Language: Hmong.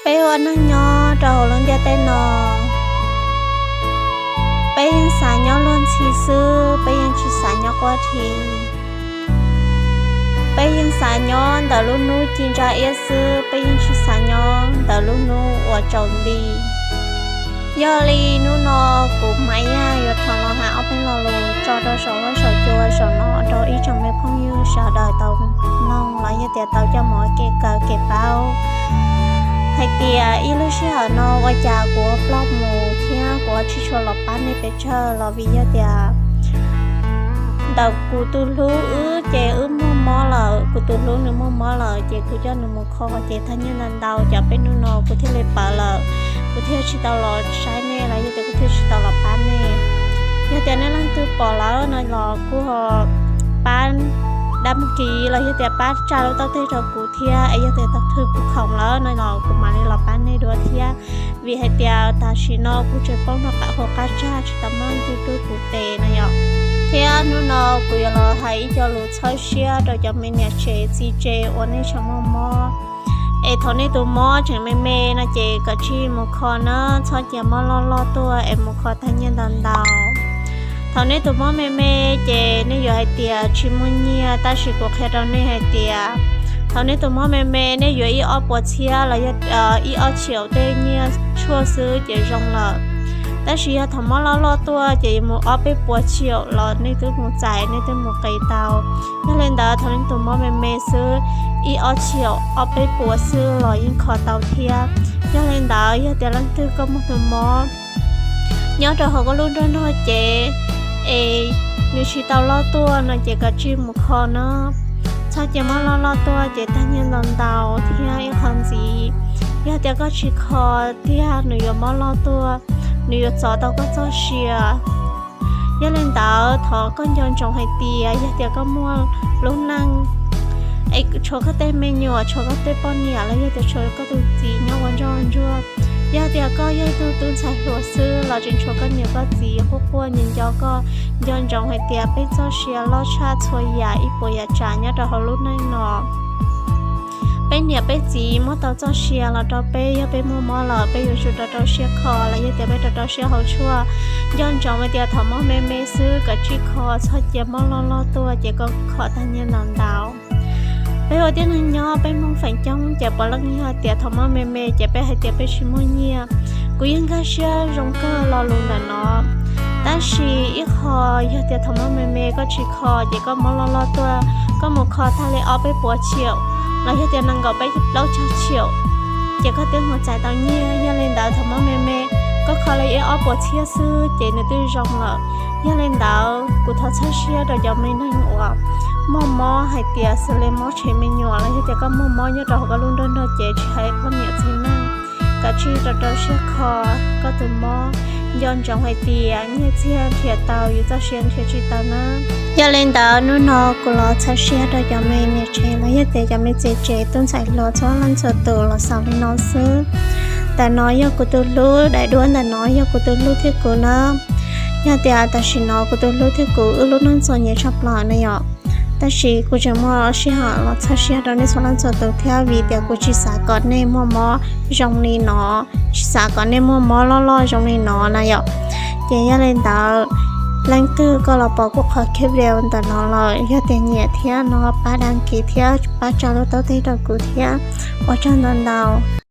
Peb ua neej nyob rau hauv lub ntiaj teb no, peb yeej xav nyob luag ntxhi xwb, peb yeej tsis xav nyob quaj dhi. Peb yeej xav nyob ntawm lub hnub ci ntsa iab xwb, peb yeej tsis xav nyob ntawm lub hnub uas tsaus nti. Yog li hnub no kuv Maiv Yaj yuav thov los hais ob peb lo lus tso rau saum huab saum cua saum no rau ib tsoom me phooj ywg sawv daws tau mloog los yog tias tau coj mus ua kev kawm kev paub hais tias ib lub sij hawm no ua cas kuv ua ploj mus thiab kuv ua tsis tshua los pab nej pes tsawg los vim yog tias ntawm kuv tus hlub wb ces wb muaj mob lawm, kuv tus hlub nws muaj mob lawm ces kuv coj nws mus kho ces tag nyiaj ntau ntau ces peb hnub no kuv thiaj li pawv lawm, kuv thiaj tsis tau los saib nej los yog tias kuv thiaj tsis tau los pab nej. Yog tias nej leej twg pom lawm no los kuj pab dab kiv los yog tias pab tsa lub tau tej rau kuv thiab es yog tias tau thwj kuv khoom lawm no los kuv mam li los pab nej dua thiab. Vim hais tias tam sim no kuv tseem poob rau qab hauv qab tsag tsis tau muaj leej twg pab kuv tes no yom. Thiab hnub no kuv yuav los hais ib co lus txhawb siab rau cov me niam tsev txiv tsev uas nej tseem muaj mob. Es thaum nej tus mob tseem me me no ces kom tsij mus kho na, txhob cia mob loj loj tuaj es mus kho tag nyiaj ntau ntau. Thaum nej tus mob me me ces nej yuav hais tias tsis muaj nyiaj, tab sis kuv qhia rau nej hais tias thaum nej tus mob me me nej yuav ib ob puas txhiab los yog ib ob txhiaum tej nyiaj tshuaj xwb ces zoo lawm. Tab sis yog thaum mob loj loj tuaj ces yuav mus ob peb puas txhiaum los nej twb mus txais, nej twb mus qis tau. Yog li ntawd thaum nej tus mob me me xwb, ib ob txhiaum ob peb puas xwb los yeej kho tau thiab. Yog li ntawd yog tias leej twg koj muaj tus mob nyob rau hauv koj lub nroog nrog cev es nws tsis tau loj tuaj no ces kom tsij mus kho na. Txhob cia mob loj loj tuaj ces tag nyiaj ntau ntau thiab ib qho ntxiv. Yog tias koj tsis kho tiag nws yuav mob loj tuaj, nws yuav txov tau koj txoj sia. Yog li ntawd thov koj nco ntsoov hais tias yog tias koj muaj lub neej es tshuav koj tej me nyuam, tshuav koj tej poj niam los yog tias tshuav koj tus txiv nyob ua ntsoj ntsuag, yog tias koj yog ib tug tub ntxhais hluas xwb los tseem tshuav koj niam koj txiv quaj quaj nco nco koj, nco ntsoov hais tias peb txoj sia loj tshaj txhua yam ib puas yam tsav nyob rau hauv lub neej no. Peb niam peb txiv muab tau txoj sia los rau peb, yog peb muaj mob lawm peb yuav tsum rau rau siab kho los yog tias peb rau rau siab haus tshuaj. Nco ntsoov hais tias thaum mob me me xwb kom tsij kho, txhob cia mob loj loj tuaj ces koj kho tag nyiaj ntau ntau. Peb ua tib neeg nyob peb Hmoob feem coob ces puav leej yog tias thaum mob me me ces peb hais tias peb tsis muaj nyiaj. Kuv yeej nkag siab zoo kawg lo lus ntawm no. Tab sis ib qho yog tias thaum mob me me koj tsis kho ces koj mob loj loj tuaj, koj mus kho tag li ob peb puas txhiaum los yog tias nees nkaum peb plaub caug txhiaum ces koj twb mus txais tau nyiaj. Yog li ntawd thaum mob me me koj kho li ib ob puas txhiab xwb ces nws twb zoo lawm. Yog li ntawd kuv thov txhawb siab rau cov me neeg uas muaj mob hais tias xws li mob tshem me nyuam los yog tias koj muaj mob nyob rau hauv koj lub nroog nrog cev tsis hais poj niam txiv neej, kom tsij rau rau siab kho koj tus mob. Nco ntsoov hais tias nyiaj txiag nrhiav tau, yus txoj sia nrhiav tsis tau na. Yog li ntawd hnub no kuv los txhawb siab rau cov me niam tsev los yog tias cov me txiv tsev tub ntxhais hluas txhua leej txhua tus los xaus li no xwb. Ntawm no yog kuv tus hlub, daim duab ntawm no yog kuv tus hlub thiab kuv na. Yog tias tam sim no kuv tus hlub thiab kuv wb lub neej txom nyem tshaj plaws na yom, tab sis kuv tseem muaj sij hawm los txhawb siab rau nej txhua leej txhua tus thiab vim tias kuv tsis xav kom nej muaj mob zoo li no, tsis xav kom nej muaj mob loj loj zoo li no na yom. Ces yog li ntawd, leej twg koj los pom kuv qhov clip video ntawm no lawm yog tias nyiam thiab no pab đăng ký thiab pab tsa lub taub teg rau kuv thiab. Ua tsaug ntau ntau.